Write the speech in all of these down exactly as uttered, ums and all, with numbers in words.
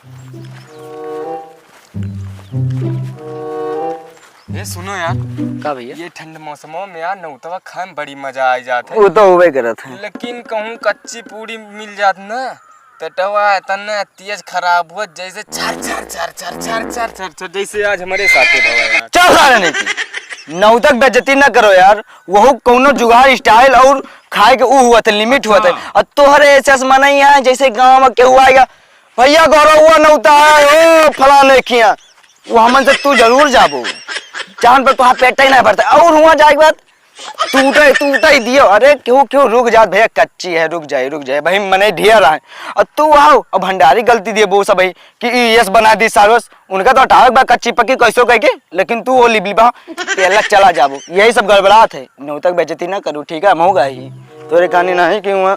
ए, सुनो यार। का भैया? ये ठंड मौसमों में यार नौतवा खाए में बड़ी मजा आ जात है। वो तो होबे करत है। लेकिन कहूँ कच्ची पूड़ी मिल जात ना, पेटवा इतना तेज खराब हुआ, जैसे छर, छर, छर, जैसे आज हमरे साथे भवा यार। चल सारे नहीं की। नौतक बेइज्जती ना करो यार। वहू कौनो जुगाड़ style और खाए के ऊ हुआ थे, limit हुआ थे। अच्छा। और तोहरे ऐसे आसमान ही है, जैसे गाँव में केहू आएगा, "भैया, गौरव हुआ नौता है, ओ, फलाने खिया।" वो हमन से तू जरूर जाबो। जान पर तोहार पेट ही ना भरता। और हुआ जाए के बाद टूटे, टूटे ही दियो। अरे, क्यों, क्यों, रुक जात भैया, कच्ची है, रुक जाए, रुक जाए। भाई, मने ढेर आए। और तू आओ, और भंडारी गलती दिए, वो सब भाई, कि ई yes बना दी सारोस। उनका तो हटावे के बा कच्ची पक्की कैसो कह के, लेकिन तू वो लिबलिबा, तेला चला जाबो। यही सब गड़बड़ात है। नौतक बेइज्जती ना करू, ठीक है? हम हो गए ही। तोरे कहानी नहीं कि हुआ।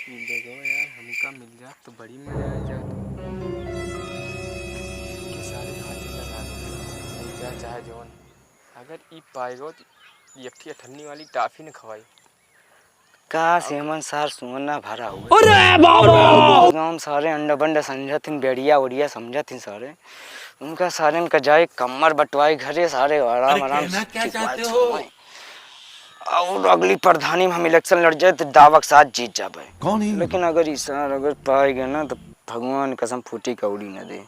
ई जगह यार हमका मिल जात तो बड़ी मजा आ जात। के सारे हाथे लगा दे। मिल जात चाहे जौन। अगर ई पाए गो तो एक ठी अठन्नी वाली टाफी न खवाई। का सेमन सार सुअन ना भरा हुआ। अरे बाबा! गाँव सारे अंडा बंडा समझत हिन, बेड़िया उड़िया समझत हिन सारे। उनका सारे का जाए कमर बटवाए घरे सारे आराम अरे आराम कहना से क्या चुप चाहते हो? सोए। और अगली प्रधानी में हम election लड़ जाए तो दावा के साथ जीत जाबे। कौन है? लेकिन अगर ई सार अगर पाए गए ना तो भगवान कसम फूटी कौड़ी न दे।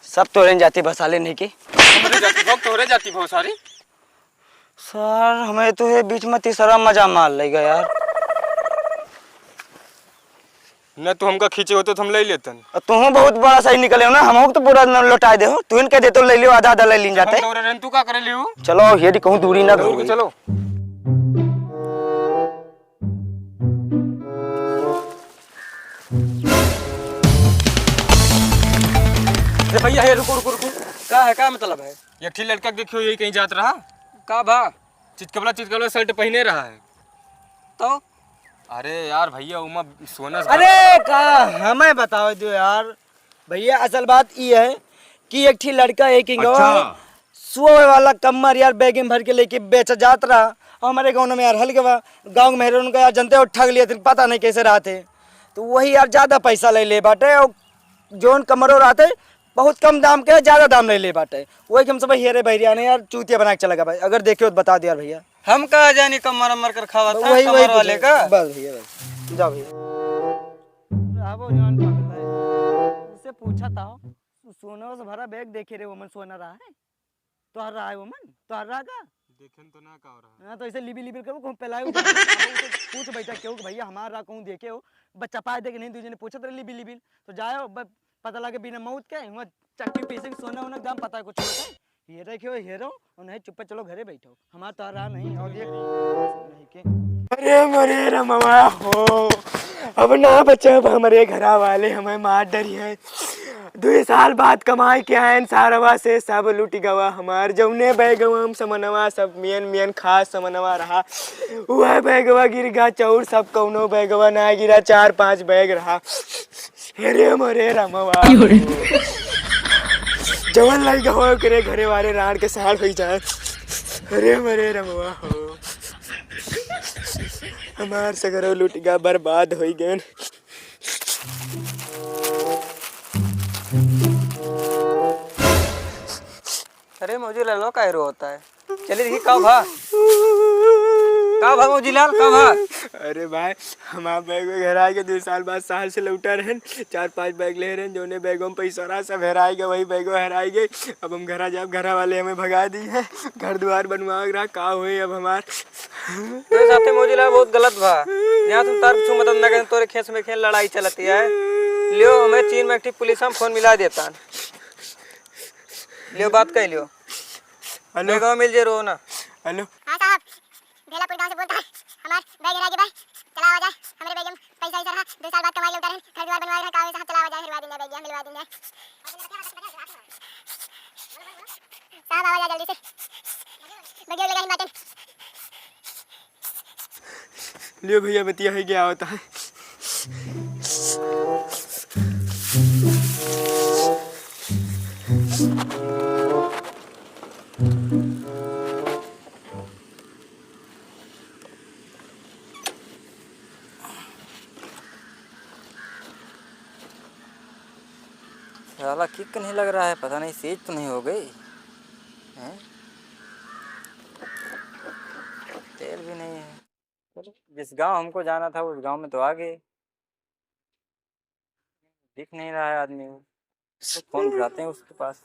सब तोरे जाति भसाले नहीं की। हमरे जाति भोग, तोरे जाति भोग सारी। सर, हमें तो ये बीच में तीसरा मजा मार लेगा यार। न तू हमका खींचे होते तो हम ले लेतन। तुहूँ बहुत बड़ा सही निकले हो ना, हमहू के तो पूरा न लौटाए दे हो। तू इनके दे तो ले लियो, आधा आधा ले लीन जाते। हम तोरे रहन तू का करे लियो? चलो, ये दी कहूँ दूरी ना चलो, करो। चलो। ए भैया, हे रुको, रुको, रुको। का है, का मतलब है? एक ठी लड़का के देखियो, यही कहीं जात रहा। का भा? चितकबला, चितकबला shirt पहिने रहा है। तो? अरे यार भैया, उमा सोना से अरे का, हमें बताओ दो यार। भैया, असल बात ई है कि एक ठी लड़का एक ही गवा अच्छा। सोए वाला कम्मर यार, बैग में भर के लेके बेचा जात रहा। और हमारे गाँव में यार हल गवा, गाँव में उनका यार जनते हो ठग लिए थे, पता नहीं कैसे रहते। तो वही यार ज्यादा पैसा ले ले बाटे, और जौन कमरो रहते, बहुत कम दाम के ज्यादा दाम ले ले बाटे। वही के हम सब हेरे बहरिया ने यार चूतिया बना के चला गया भाई। अगर देखे हो तो बता दे यार भैया। हम कहाँ जानी कमर अमर कर खावा था वही, वही कमर वाले पूछे। का। बस भैया, बस। जाओ भैया। रहा वो जवान पागल है। उससे पूछा था, सो-, सोना से भरा बैग देखे रे, वो मन सोना रहा है? तोहर रहा है वो मन? तोहर रहा का? देखे न तो ना का हो रहा। हाँ, तो ऐसे लिबिल लिबिल करो, कहूँ पेलाए उठा। अब उसे पूछ बैठा केहू कि भैया हमार रहा कहूँ देखे हो? बच्चा पाए दे कि नहीं, दूजने पूछत रहे लिबिल लिबिल। तो जाए हो, ब-, पता लगे बिना मौत के, हुआँ चक्की पीसे के सोना वोना के दाम पता है कुछ होता है? ये रखे हो, ये रहो, और नहीं चुप्पे चलो घरे बैठो। हमार तो रहा नहीं, और ये नहीं के। अरे मरे रमवा हो, अब ना बचब, हमरे घरा वाले हमें मार डरी है। दुई साल बाद कमाई के आयन सारवा से सब लुट गवा हमार, जौने बैगवा में समनवा सब मियन मियन खास समनवा रहा, वह बैगवा गिर गा चौर सब कौनो बैगवा ना गिरा, चार पांच बैग रहा। अरे मरे रमवा। जवन लइका हो ओकरे घरे वाले राड़ के साड़ होई जाए। अरे मरे रमवा हो। हमार सगरो लुटिगा बर्बाद होइ गएन। अरे मौजी लालो, काहे रोता है? चलिए देखी का भा, का भा मौजी लाल, का भा? अरे भाई, हमार बैग हेराइ गए, दुइ साल बाद शहर से लौटा रहेन, चार पाँच बैग ले रहेन, जौने बैगों में पैसा रहा सब हेराइ गए, वही बैगो हेराइ गए। अब हम घरा जाब, घरा वाले हमें भगा दिए हैं, घर दुआर बनवा रहा, का होए अब हमार? तो साथे मौजी लाल बहुत गलत भा, यहाँ तुम तार कुछ मदद ना करें, तोरे खेस में खेल लड़ाई चलती है। लियो, हमें चीन में एक ठी पुलिस हम फोन मिला देता। लियो, बात कह लियो। हेलो। बैगवा मिल जे रो ना। हेलो। हाँ साहब, भेलापुर गांव से बोलता है। हमार बैग हेरा गया बा। चला आवा जाए, हमरे बैग में पैसा वैसा रहा, दुइ साल बाद कमाई लौटा रहे, घर दुआर बनवाए रहे, का वैसा चला आवा जाए, हेरवा दिन जाए, बैग मिलवा दिन जाए। साहब आवा जाए जल्दी से, बैग लगा ही बातें। लियो भैया, बतिया है, क्या होता है? साला किक नहीं लग रहा है, पता नहीं सीज तो नहीं हो गई, हैं? तेल भी नहीं है। चलो, जिस गांव हमको जाना था, उस गांव में तो आ गए। दिख नहीं रहा है आदमी वो। तो फोन घुराते हैं उसके पास।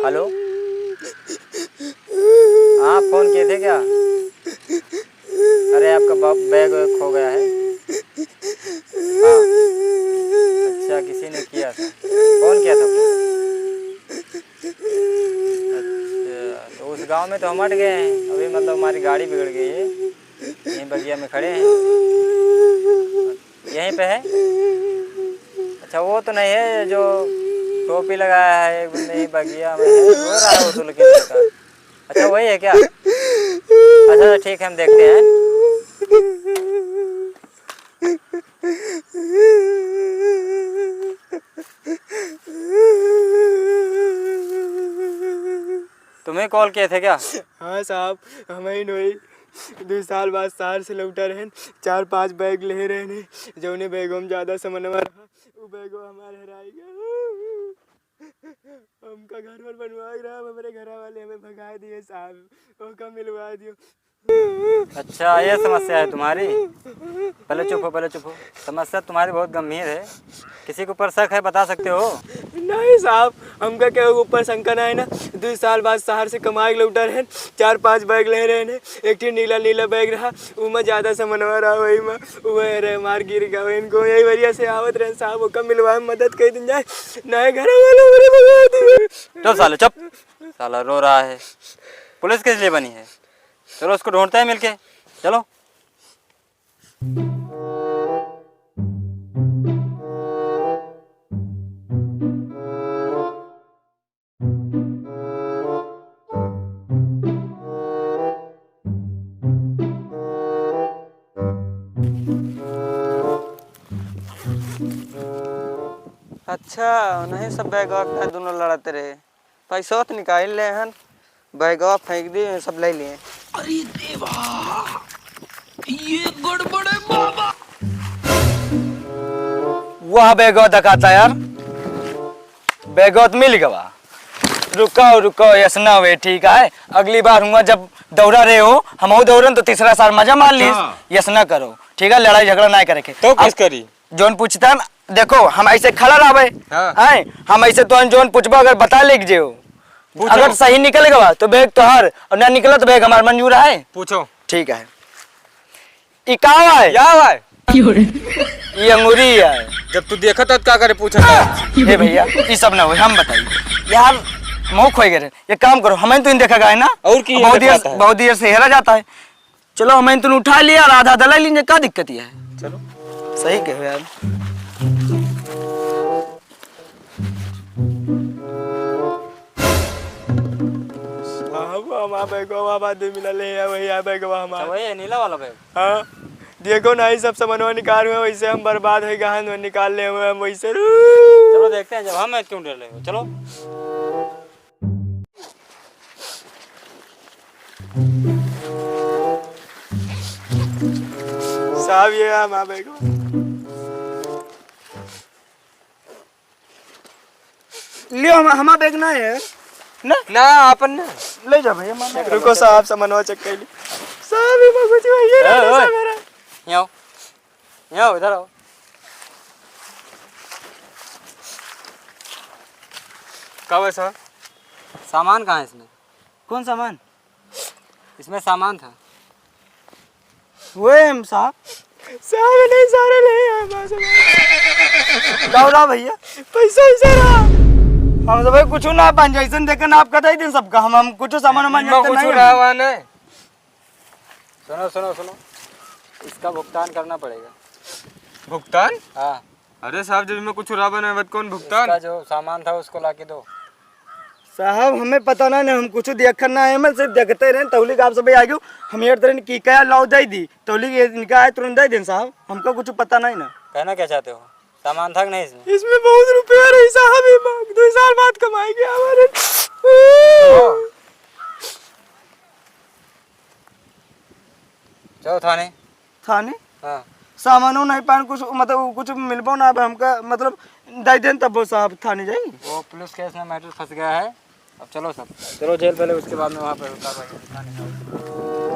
हेलो, हाँ, फोन किए थे क्या? अरे, आपका बा-, बैग वैग खो गया है। हाँ, अच्छा, किसी ने किया था, कौन किया था फोन? अच्छा, तो उस गांव में तो हम अट गए हैं अभी, मतलब, हमारी गाड़ी बिगड़ गई है, यहीं बगिया में खड़े हैं। यहीं पे है? अच्छा, वो तो नहीं है जो टोपी लगाया है, एक बंदे ही बगिया में है, रो रहा है वो तो, लेकिन लड़का। अच्छा, वही है क्या? अच्छा, ठीक है, हम देखते हैं। तुम्हें कॉल किए थे क्या? हाँ साहब, हम ही नोई। दुइ साल बाद शहर से लौटा रहेन, चार पाँच बैग ले रहेन, जौने बैगों में ज्यादा सामानवा रहा, उ बैगो हमार हेराइ गया। हमका घर वर बनवाए रहा, हमरे घरा वाले हमें भगाए दिए साहब, ओका मिलवा दियो। अच्छा, ये समस्या है तुम्हारी? पहले चुप हो, पहले चुप हो। समस्या तुम्हारी बहुत गंभीर है। किसी के ऊपर शक है, बता सकते हो? नहीं साहब, हमका केहू के ऊपर शंका नहीं ना। दुइ साल बाद शहर से कमाए के लौटा रहेन, चार पाँच बैग ले रहेन, एक ठे नीला नीला बैग रहा, उमा ज्यादा सामानवा रहा, वही में उहे रहे, मार गिर गया। इनको यही वजह से आवत रहेन साहब, ओका मिलवाए में मदद कर दिन जाए, नहीं घर वाले मेरे भगा दिए। चुप साले, चुप। साला रो रहा है। पुलिस किस लिए बनी है? चलो, उसको ढूंढते हैं मिलके। चलो। अच्छा, नहीं सब बैगवा के दोनों लड़त रहे। पैसवा तो निकाल ले हन, बैगवा फेंक दी, सब ले लिए। अरे देवा, ये गड़बड़ है बाबा। वाह बैगवा दकाता यार, बैगवा तो मिल गवा। रुको, रुको, ऐसा ना हुए, ठीक है? अगली बार हुआ जब दौड़ा रहे हो, हम दौड़न तो तीसरा साल मजा मार ली। अच्छा। ऐसा ना करो, ठीक है? लड़ाई झगड़ा ना करे के। तो अब कैसे करी? जौन पूछता न, देखो, हम ऐसे खड़ा रहबे, हाँ। हैं? हम ऐसे तो जौन पूछबो, अगर बता लेके जेओ, पूछो। अगर सही निकल गवा, तो बैग तोहार, और ना निकला, तो बैग हमार मंजूर है। पूछो। ठीक है। ई का है? या है? ई अंगूरी है। जब तू देखा था, तो का करे, पूछा था? हे भैया, ई सब ना होए, हम बताई। यार, मुँह खोए गए रे। एक काम करो, हमें तो इन देखा गया है ना? और की बहुत देर, बहुत देर से हेरा जाता है। चलो, हम तुम उठा लिया और आधा आधा ले लीजिए, का दिक्कत ये है? चलो। सही कहो यार। साहब, हमार बैगवा बाबा दे मिला ले, या वही आ बैगवा हमार। अच्छा, वही है, नीला वाला बैग? हाँ। देखो ना, ये सब सामानवा निकाल हुए, वैसे हम बर्बाद है, गहन में निकाल ले हुए हम वैसे। चलो देखते हैं, जब हम क्यों डर रहे हो, चलो। साहब, ये हमारा बैग। लियो, हम, हमारा बैग ना है। ना? ना, आपन ना। ले जा भैया, मैं रुको साहब, सामानवा चेक कर ली। साहब, ये मगुची भैया ए, ना ओए। मेरा। यहाँ आओ। यहाँ आओ, इधर आओ। का हुआ साहब? सामान कहाँ है इसमें? कौन सामान? इसमें सामान था। वो है हम साहब। साहब, नहीं, सारे ले आए, बस। का हो रहा भैया? पैसा ही सारा। हम सब कुछ ना पान, जैसन देखे ना आप कटाई दिन सबका, हम, हम कुछ सामान वामान इनमें जैसे कुछ नहीं रहा है। हुआ नहीं। सुनो, सुनो, सुनो, इसका भुगतान करना पड़ेगा। भुगतान? हाँ। अरे साहब, जब इनमें कुछ रहा बना है, कौन भुगतान? इसका जो सामान था, उसको लाके दो। साहब, हमें पता ना, ना हम कुछ देखा ना है, मैं सिर्फ देखते रहे, तौली का आप सब आगे, हम ये तरह की क्या लाओ दे दी, तौली ये इनका आए तुरंत दे दें साहब, हमको कुछ पता नहीं ना। कहना क्या चाहते हो? सामान था कि नहीं इसमें? इसमें बहुत रुपया रही साहब, ये मांग दो साल बाद कमाएंगे हमारे। ओ। चलो थाने। थाने? हाँ। सामानो नहीं पान, कुछ, मतलब, कुछ मिलबो ना, अब हमका, मतलब, दे देन तब वो साहब थाने जाई। वो पुलिस केस में मैटर फंस गया है, अब चलो सब। चलो जेल पहले, उसके बाद में वहाँ पे कार्रवाई होगी। थाने जाओ।